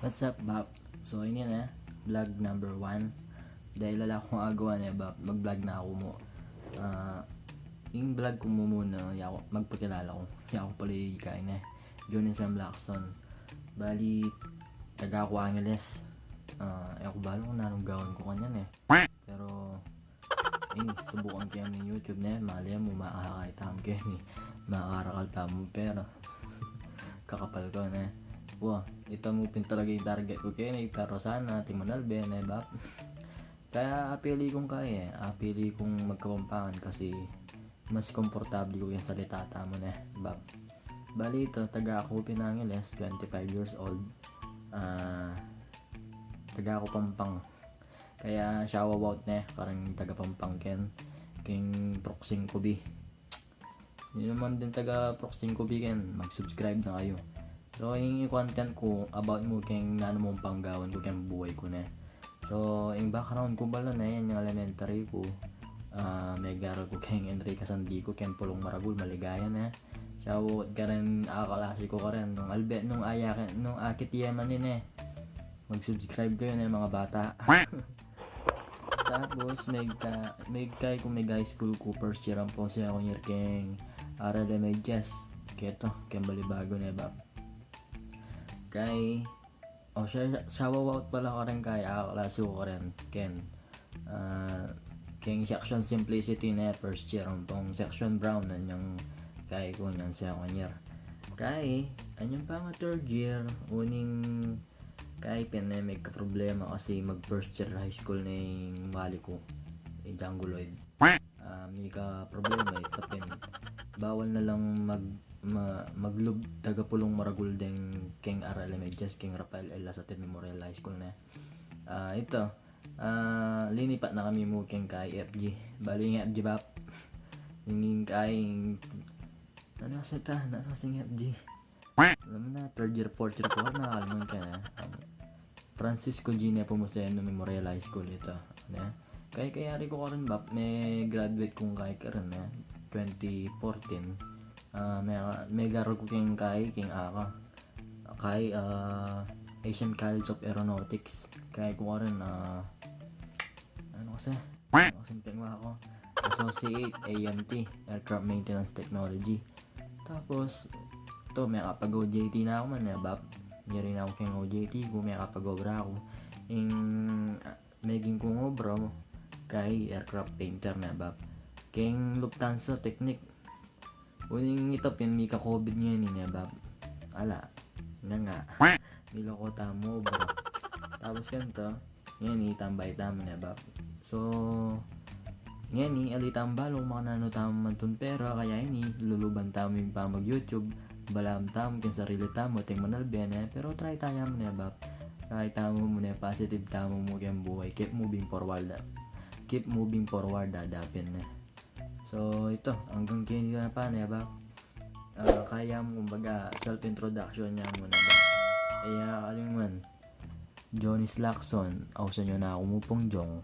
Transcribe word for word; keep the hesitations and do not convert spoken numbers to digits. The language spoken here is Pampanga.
What's up, Bap? So, ini na, vlog number one. Dahil ala kung agawa na, Bap, mag-vlog na aku mu. Ah, ing vlog ku mu muna, yaku, magpakilala ku. Yaku pala ing ikay na, Johnny Sam Lacson. Bali, taga ku Angeles. Ah, yaku balu kung nanung gawan ku kanyan e. Pero, eh, subukan ke ing YouTube ne, malay mu makakakit tamu keni, makakarakal tamu pera. Kakapal ku ne. Wa, ita mu pin talaga ing target ku keni, ita Rosana, Timanalbe ne, Bap. Kaya apili kung kaya e, apili kung magkapampangan kasi mas komportable ku ing salita tamu ne, Bap. Bali ita, taga ku pin Angeles, twenty-five years old. Ah, taga ku Pampang. Kaya shout out ne kareng taga Pampang ken, keng Proxing Kubi. Ini naman ding taga Proxing Kubi ken, mag-subscribe na kayu. So, ing content ku about mu keng nanu mung panggawan ku keng buhay ku ne. So, ing background ku bala ne, inyang elementary ku, ah, megaral ku keng Enriquez Andico, keng Pulong Maragul, Maligaya ne. Shout out kareng kaklase ku karen, nung albe, nung aya ke, nung akit ye man ini e. Mag-subscribe kayu ne, mga bata. Tapos, mekay, mekay ku, meg-high school ku, first year ampong second year keng R L M H S. Keto, keng Balibago ne, Bap. Kay, o, shout out pala kareng kay kaklase ku karen, ken, ah, keng section Simplicity ne, first year ampong section Brown, anyang kay ku, anyang second year. Kay, anyang panga third year, uling kay pin e, mekakaproblema kasi mag-first year high school ne ing wali ku, i Django Lloyd. Ah, mekakaproblema e, ita pin bawal na lang mag-, ma-, maglub taga Pulong Maragul deng keng R L M H S, keng Rafael L. Lasarte Memorial High School ne. Ah, ita, ah, linipat na kami mu keng kay F G. Bali ing F G, Bap, ing kay, nanu kasi ita, nanu kasi ing F G? Alam mu na, third year, fourth year ku, nakakalingwan ke ne. Francisco G. Nepomuceno Memorial High School ita, ne? Kay, kayari ku karen, Bap, me-graduate kung kay karen, ne, twenty fourteen. Ah, me-, megaral ku keng kay, keng aka, kay, ah, Asian College of Aeronautics. Kay ku karen, ah, nanu kasi? Nanu kasi ing pengwa ku? Associate A M T, Aircraft Maintenance Technology. Tapos, ito, mekapag-O J T na ku man, e, Bap. Yari na ku keng O J T ku, mekapag-obra ku. Ing, ah, meging kung obra mu, kay aircraft painter ne, Bap, keng Lufthansa Technik. Uling ita pin, mika-COVID ngeni ne, Bap. Ala, nga nga, milako tamu mobra. Tapos kanita, ngeni tambay tamu ne, Bap. So, ngeni ali tamu balu kung makananu tamu mantun pera, kaya ini luluban tamu ing pamag-YouTube. Balaam tamu keng sarili tamu, atin manalbe ne, pero try tamu mu ne, Bap. Try tamu mu ne, positive tamu mu keng buhay. Keep moving forward, ah. Keep moving forward, ah, dapin ne. So, ita, anggang keni na pa ne, Bap. Ah, kaya mu, kumbaga, self-introduction ya mu ne, Bap. E ya kakalingwan, Johnny Lacson, ausan yu na ku mu pung Jong.